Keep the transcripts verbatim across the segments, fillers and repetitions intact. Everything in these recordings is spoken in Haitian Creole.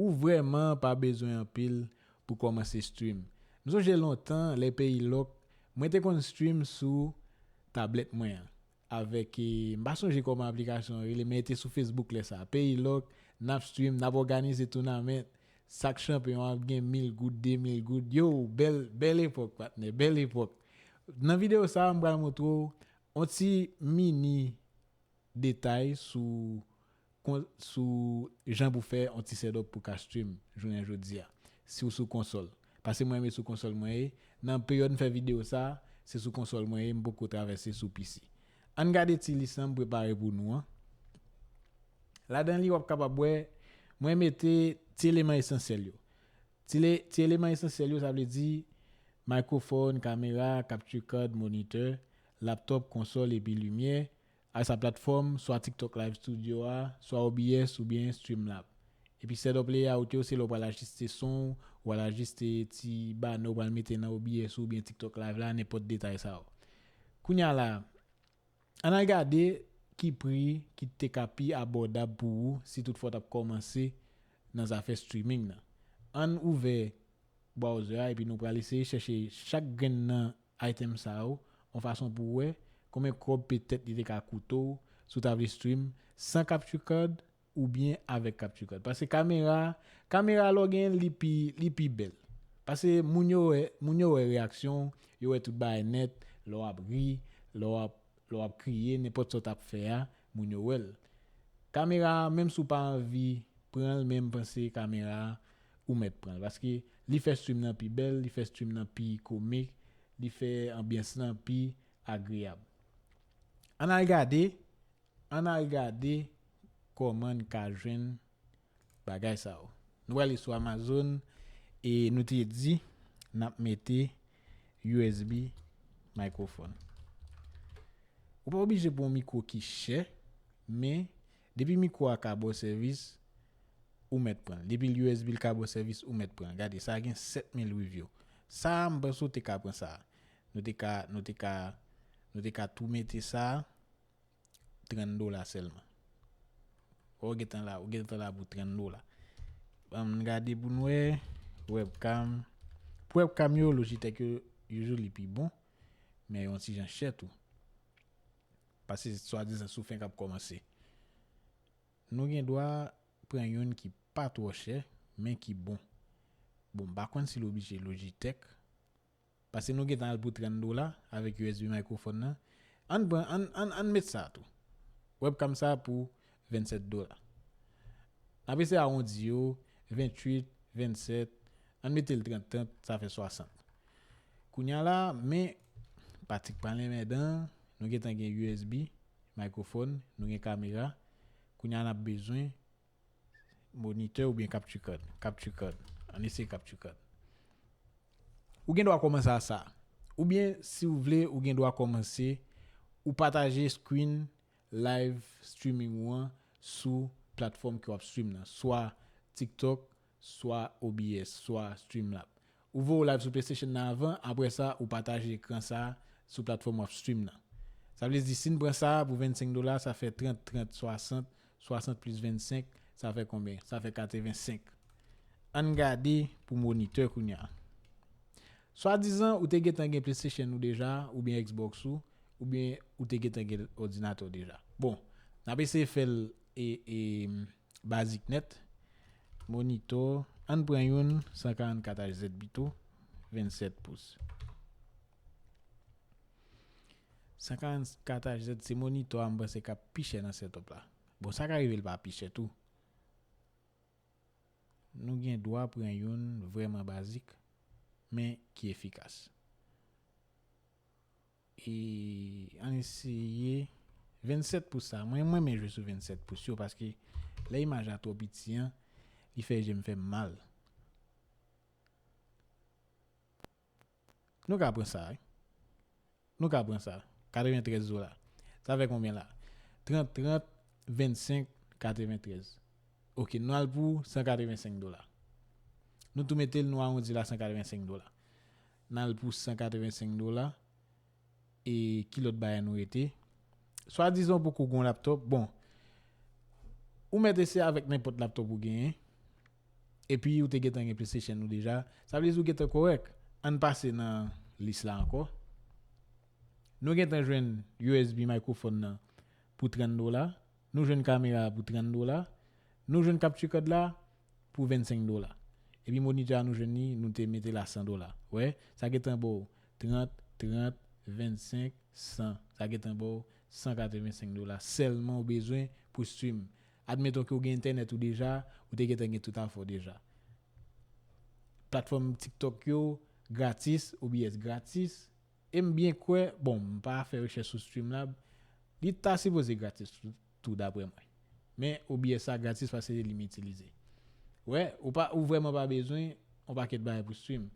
Ou vrèman pa bezwen anpil pou kòmanse stream. M sonje lontan, lè peyi lòk, mwen te konn stream sou tablèt mwen an. Avèk, e, m pa sonje kòman aplikasyon an rele, men e te sou Facebook lè sa a. Peyi lòk, n ap stream, n ap òganize tounament. Sak chanpyon ap gen mil goud, de mil goud. Yo, bèl, bèl epòk, patnè, bèl epòk. Nan videyo sa a, m pral montre w yon ti mini detay sou, kon- sou jan pou fè yon ti setup pou ka stream jounen jodi a, si w sou konsòl. Paske mwen menm sou konsòl mwen ye. Nan peryòd m fè videyo sa, se sou konsòl mwen ye, m poko travèse sou P C. Ann gade ti lis lan m prepare pou nou an. Ladan li, w ap kapab wè, mwen mete ti eleman esansyèl yo. Ti, le, ti eleman esansyèl yo, sa vle di microphone, kamera, capture card, monitè, laptop, konsòl epi limyè. A sa platfòm, swa TikTok Live Studio a, swa O B S oubyen Streamlab. Epi setup layout yo, se lè w pral ajiste son, w pral ajiste ti banner w pral mete nan O B S oubyen TikTok Live la, nenpòt detay sa yo. Kounye a la, ann al gade ki pri ki te ka pi abòdab pou ou si toutfwa w t ap kòmanse nan zafè streaming nan. Ann ouvè browser a epi nou pral eseye chèche chak grenn nan item sa yo, yon fason pou w wè konbyen kòb petèt li te ka koute w si w ta vle stream san capture card oubyen avèk capture card. Paske kamera, kamera lè w genyen l, li pi, li pi bèl. Paske moun yo wè, moun yo wè reyaksyon w, yo wè tout bagay nèt, lè w ap ri, lè w ap, lè w ap kriye, nenpòt sa w t ap fè a, moun yo wè l. Kamera a, menm si w pa anvi pran l, men m panse kamera a, ou mèt pran l. Paske li fè stream nan pi bèl, li fè stream nan pi komik, li fè anbyans lan pi agreyab. Ann al gade, ann al gade kòman n ka jwenn bagay sa yo. Nou prale sou Amazon e nou te di n ap mete U S B microphone. Ou pa oblije pran yon mikwo ki chè, men depi mikwo a ka ba w sèvis, ou mèt pran l. Depi l U S B l ka ba w sèvis, ou mèt pran l. Gade, sa gen sèt mil review. Sa a, m panse w te ka pran sa a. Nou te ka, nou te ka, nou te ka tou mete sa a, trant dola sèlman. Ou gentan la, ou gentan la pou trant dola. Ann gade pou n wè, webcam. Pou webcam yo, Logitech yo, usually pi bon, men yon ti jan chè tou. Paske swadizan si w fenk ap kòmanse. Nou gen dwa pran youn ki pa twò chè, men ki bon. Bon, m pa konn si l oblije Logitech. Paske nou gentan al pou trant dola avèk U S B microphone nan. Ann pran, ann, ann, ann met sa tou. Webcam sa pou vennsèt dola. N ap eseye awondi yo, venntuit, vennsèt, ann mete l trant, trant, sa fè swasant. Kounye a la, men Patrick pa renmen dan, nou gentan gen U S B microphone, nou gen kamera. Kounye a n ap bezwen monitè oubyen capture card. Capture card. Ann eseye capture card. Ou gen dwa kòmanse a sa. Oubyen, si w vle, ou gen dwa kòmanse, ou pataje screen live streaming ou an sou platfòm ke w ap stream nan. Swa TikTok, swa O B S, swa Streamlab. Ou voye w live sou PlayStation nan avan, apre sa, ou pataje ekran sa a sou platfòm w ap stream nan. Sa vle di, si n pran sa a pou vennsenk dola, sa fè trant, trant, swasant, swasant plis vennsenk, sa fè konbyen? Sa fè katrevensenk. Ann gade pou monitè kounye a. Swadizan, ou te gentan gen PlayStation ou deja, oubyen Xbox ou, oubyen ou te gentan gen òdinatè w deja. Bon, n ap eseye fè l e, e, bazik nèt. Monitò, ann pran youn san karannkat H Z pito, vennsèt pous. San karannkat H Z se monitò a m panse k ap pi chè nan setup la. Bon, sa ka rive l pa pi chè tou. Nou gen dwa pran youn vrèman bazik, men ki efikas. E ann eseye vennsèt pous sa. Mwen, mwen renmen jwe sou vennsèt pous yo paske lè imaj la twò piti an, li fè je m fè m mal. Nou ka pran sa, wi. Nou ka pran sa. Katreventrèz dola. Sa fè konbyen la? Trant, trant, vennsenk, katreventrèz. Oke, nou al pou san katrevensenk dola. Nou tou mete l, nou awondi l a san katrevensenk dola. N al pou san katrevensenk dola. E ki lòt bagay nou rete? Swadizan ou poko gen yon laptòp. Bon, ou mèt eseye avèk nenpòt laptòp ou genyen. Epi ou te gentan gen PlayStation ou deja. Sa vle di ou gentan kòrèk. Ann pase nan lis la ankò. Nou gentan jwenn U S B microphone nan pou trant dola. Nou jwenn kamera a pou trant dola. Nou jwenn capture card la pou vennsenk dola. Epi moniteur a nou jwenn li, nou te mete la san dola. Wè, sa gentan ba w trant, trant, vennsenk, san. Sa gentan ba w san katrevensenk dola sèlman ou bezwen pou stream. Admeton ke ou gen entènèt ou deja, ou te gentan gen tout afè w deja. Platfòm TikTok yo, gratis, O B S gratis. E m byen kwè, bon, m pa fè rechèch sou Streamlabs, li ta sipoze gratis tou, tou daprè mwen. Men O B S sa gratis paske se li m itilize. Wè, ou pa, ou vrèman pa bezwen yon pakèt bagay pou stream.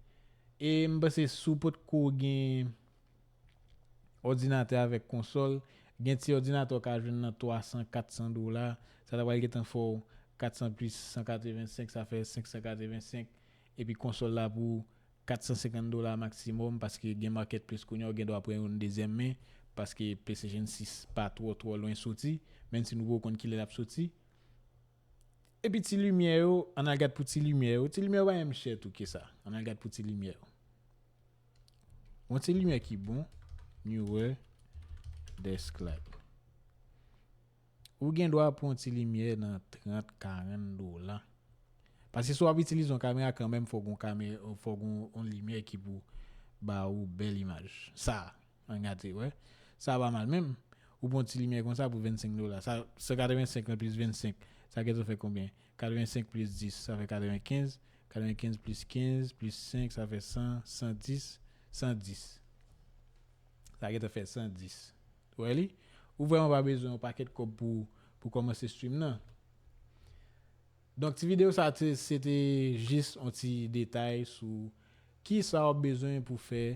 E m panse si w potko gen òdinatè avèk konsòl, gen ti òdinatè w ka jwenn nan twa san, kat san dola, sa ta pral gentan fè w kat san plis san katrevensenk, sa fè senk san katrevensenk, epi konsòl la pou kat san senkant dola maksimòm, paske gen marketplace kounye a, ou gen dwa pran youn dezyèm men, paske PlayStation sis pa twò, twò lwen soti, menm si nou poko konn kilè l ap soti. Epi ti limyè yo, ann al gad pou ti limyè yo. Ti limyè yo pa menm chè tou ke sa. Ann al gad pou ti limyè yo. Yon ti limyè ki bon, newer desk light. Ou gen dwa pran yon ti limyè nan trant, karant dola. Paske si w ap itilize yon kamera kanmenm, fòk yon kamera, fòk yon, yon limyè ki pou ba ou bèl imaj. Sa, ann gade, wè. Sa pa mal menm. Ou pran yon ti limyè konsa pou vennsenk dola. Sa, san katrevensenk nan plis vennsenk, sa gentan fè konbyen? Katrevensenk plis dis, sa fè katrevenkenz. Katrevenkenz plis kenz plis senk, sa fè san, san dis, san dis. Sa gentan fè san dis. Ou wè li? Ou vrèman pa bezwen yon pakèt kòb pou, pou kòmanse stream nan. Donk, ti videyo sa, te, se te jis yon ti detay sou ki sa w ap bezwen pou fè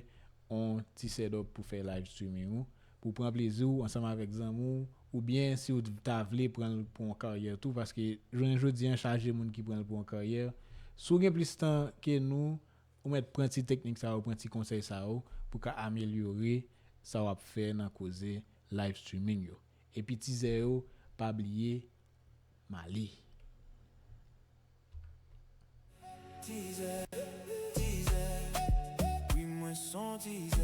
yon ti setup pou fè live streaming ou, pou pran plezi w ansanm avèk zanmi w, oubyen si w ta vle pran l pou yon karyè tou, paske jounen jodi an chaje moun ki pran l pou yon karyè. Si w gen plis tan ke nou, ou mèt pran ti teknik sa yo, pran ti konsèy sa yo, pou ka amelyore sa w ap fè nan koze live streaming yo. Epi tizè yo, pa bliye, m ale. Tizè, tizè, wi, mwen se yon tizè.